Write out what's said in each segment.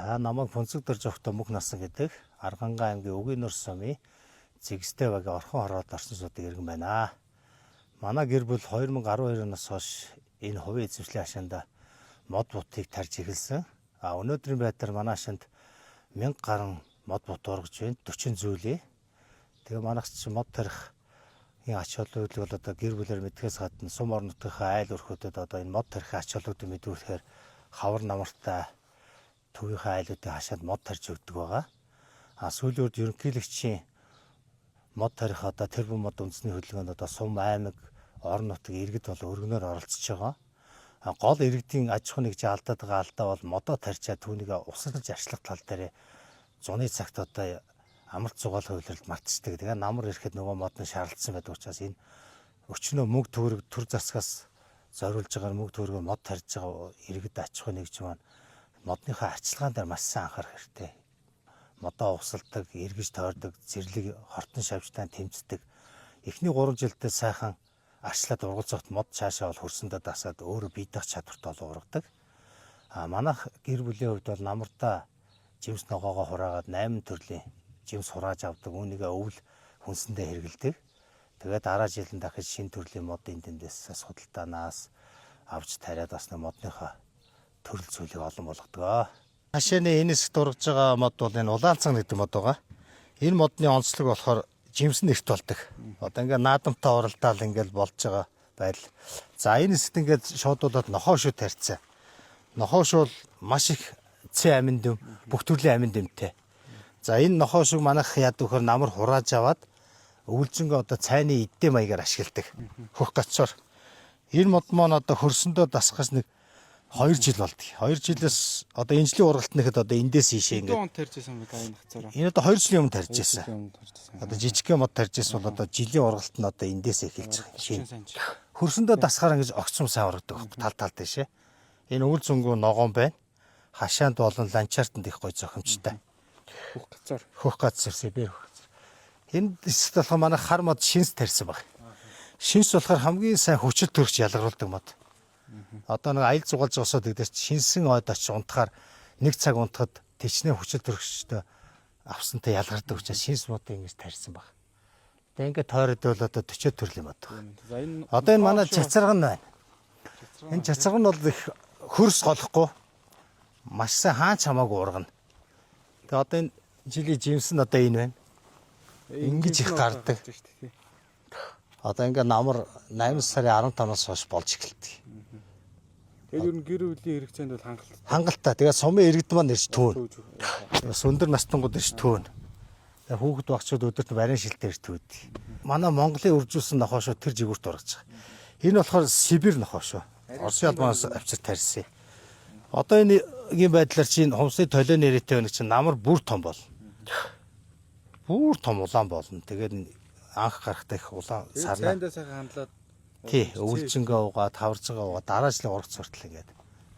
За, намайг Фүнцэг Доржогтой мөнх насан гэдэг Аргангаа аймгийн Үгийнүүр сумын Зэгстэй багийн Орхон хороод орсон суудаг иргэн байна. Манай гэр бүл 2012 оноос хойш энэ хувийн эзэмшлийн хашаанд мод бутыг тарж эхэлсэн. А өнөөдрийн байдлаар манай хашаанд 1000 гаруй мод бут ургаж байна. 40 зүйлээ. Тэгээ манайх чи мод тарих энэ ач холбогдлыг бол одоо гэр бүлээр мэдхээс гадна сум орон нутгийнхаа айл өрхүүдэд одоо энэ мод тарих ач холбогдол мэдүүлэхээр хавар намартай төвийнхээ айлуудын хашаанд мод тарж өгдөг байгаа. А сүүлийн үед ерөнхийлөгчийн мод тарих одоо тэрбум мод үндэсний хөдөлгөөнд одоо сум аймаг, орон нутаг, иргэд бол өргөнөөр оролцож байгаа. А гол иргэдийн аж ахуйн нэгж алдаад байгаа алдаа бол модоо тарьчаад түүнийг усалж арчлах тал дээр зуны цагт одоо амарч зугаалгын үйлрэлд мартчихдаг. Тэгээ намар ирэхэд нөгөө мод нь шаардсан байдаг учраас энэ өчнөө мөнгө төгрөг төр засгаас зориулж байгаа мөнгө төгрөгөөр мод тарьж байгаа иргэд аж ахуйн нэгж маань модныхоо арчилгаан дээр маш сайн анхаарах хэрэгтэй. Модоо усалдаг, эргэж тойрдог, зэрлэг хортон шавжтай тэмцдэг. Эхний 3 жилдээ сайхан арчлаад ургалцоход мод цаашаа бол хөрсөндөө дасаад өөрөө бие даах чадвартай бол ургадаг. А манайх гэр бүлийн хувьд бол намартаа жимс ногоогоо хураагаад 8 төрлийн жимс хурааж авдаг. Үүнийгээ өвөл хүнсэндээ хэрэглэдэг. Тэгээд дараа жил нь дахиж шинэ төрлийн мод энэ тэндээс судалдаанаас авч тариад бас нэг модныхоо төрөл зүйлийг олон болгодог. Хашааны энэ хэсэгт ургаж байгаа мод бол энэ улаанцан гэдэг мод байгаа. Энэ модны онцлог болохоор жимс нь эрт болдог. Одоо ингээ наадамтай уралдаал ингээл болж байгаа байдал. За, энэ хэсэгт ингээд шуудуулаад нохоо шүү тарьцсан. Нохоо шүү бол маш их С амин дэм, бүх төрлийн амин дэмтэй. За, энэ нохоо шүг манайх яадаг вөхөр намар хурааж аваад өвөлжөнгөө одоо цайны идэ маягаар ашигладаг. Хөх гацоор. Энэ мод маань одоо хөрсөндөө дасгаж нэг 2 жил болдог. 2 жилээс одоо энэ жилийн ургалт нэхэд одоо эндээс ийшээ Хэдэн ингээд он тарьж байсан бэ та энэ хацаараа? Энэ одоо 2 жилийн өмнө тарьж байсан. Өмнө тарьж байсан. Одоо жижигхэн мод тарьж байсан бол одоо жилийн ургалт нь одоо эндээс эхэлж байгаа. Шинэ. Сайн ч. Хөрсөндөө дасахаар ингэж огцом сайн ургадаг байхгүй тал тал тийшээ. Энэ үл зөнгөө ногоон байна. Хашаанд болон ланчаартанд их гой зохимжтой. Хөх гацаар. Хөх газар Сибирь хөх газар. Энд хэсэгт болохоор манай хар мод шинс тарьсан баг. Шинс болохоор хамгийн сайн хүчил төрөгч ялгаруулдаг мод. Одоо нэг аял зугаалж осоод гэдэг чинь шинсэн ойд очиж унтахаар нэг цаг унтахад тэчнээ хүчил төрөгчтэй авсантай ялгардаг учраас шинс модыг ингэж тарьсан баг. Тэгээ ингээд тойроод бол одоо 40 төрлийн мод баг. За, энэ Одоо энэ манай цацарган байна. Энэ цацарган нь бол их хөрс голохгүй маш сайн хаач хамаагүй ургана. Тэгээ одоо энэ жилийн жимс нь одоо энэ байна. Ингэж их гардаг. Одоо ингээ намар 8 сарын 15-наас хойш болж эхэлдэг. Тэгээд ер нь гэр бүлийн хэрэгцээнд бол хангалттай. Хангалттай. Тэгээ сумын иргэд маань ирж түүн. Төөж. Бас өндөр настангууд ирж түүн. Тэгээ хүүхэд багчууд өдөрт барин шилтэй ирж түүд. Манай Монголын үржүүлсэн нохоо шүү тэр жигүүрт ургаж байгаа. Энэ болохоор Сибирь нохоо шүү. Оросын албанаас авчир тарьсан. Одоо энэ ийм байдлаар чинь хумсны толио нэрээтэй байна чинь намар бүр том бол. Бүр том улаан болно. Тэгээд анх гарахтаа их улаан сарнаа. Сайндаа сайхан хандлаад. Тий, өвлжөнгөө угаад, хаваржангаа угаад дараа жилийн ургац суртал ингээд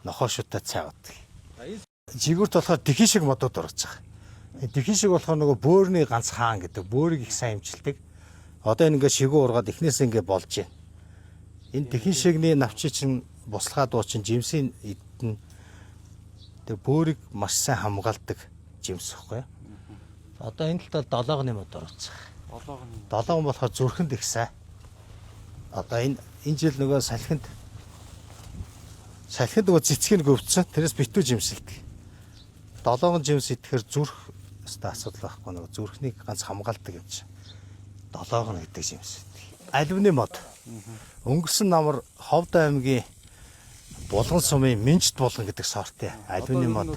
нохоо шүтэ цай удаг. Жигүүрт болохоор дхин шиг модууд ургаж байгаа. Энэ дхин шиг болохоор нөгөө бөөрний ганц хаан гэдэг бөөрийг их сайн имчилдэг. Одоо энэ ингээд шигүү ургаад эхнээс ингээд болж байна. Энэ дхин шигний навчи чинь буслахаа дуу чинь жимсийн эдэн тэг бөөрийг маш сайн хамгаалдаг жимс ихгүй. Одоо энэ талд долоогны мод ургаж байгаа. Долоогны. Долоон болохоор зүрхэнд их сайн. Одоо энэ жил нөгөө салхинд нөгөө цэцгийг гөвцсөн. Тэрээс битүү жимсэлдэг. Долоон жимс идэхээр зүрх өстой асуудал байхгүй, нөгөө зүрхнийг ганц хамгаалдаг юм чинь. Долоогон гэдэг жимс. Аливны мод. Өнгөрсөн намар Ховд аймгийн Булган сумын Минжид булган гэдэг сортын аливны мод.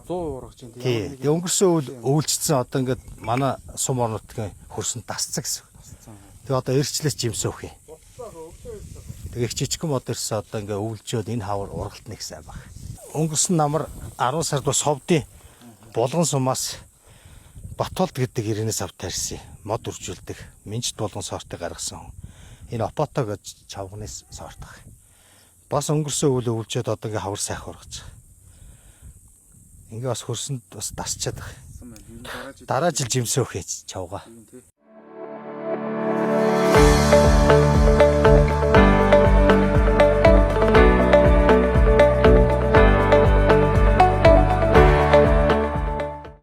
100 ургаж байна. Тий. Тэгээ өнгөрсөн үйл өвлжсөн одоо ингээд манай сум орон нутгийн хөрсөн дасцсан гэсэн. Тэгээ одоо эрчлээс жимс өөх юм. Тэгээ их жижигхэн мод ирсэн, одоо ингээ өвлжөөд энэ хавар ургалт нэг сайн баг. Өнгөрсөн намар 10 сард бас Ховдын Булган сумаас Батолд гэдэг ирэнээс ав тарьсан. Мод үржүүлдэг. Минжид булган сортыг гаргасан хүн. Энэ Опото гэж чавганы сорт баг. Бас өнгөрсөн үйл өвлжөөд одоо ингээ хавар сайхан ургаж байгаа. Ингээ бас хөрсөнд бас дасчаад байгаа. Дараа жил Дараа жил жимсөөх хийж чавга. тий.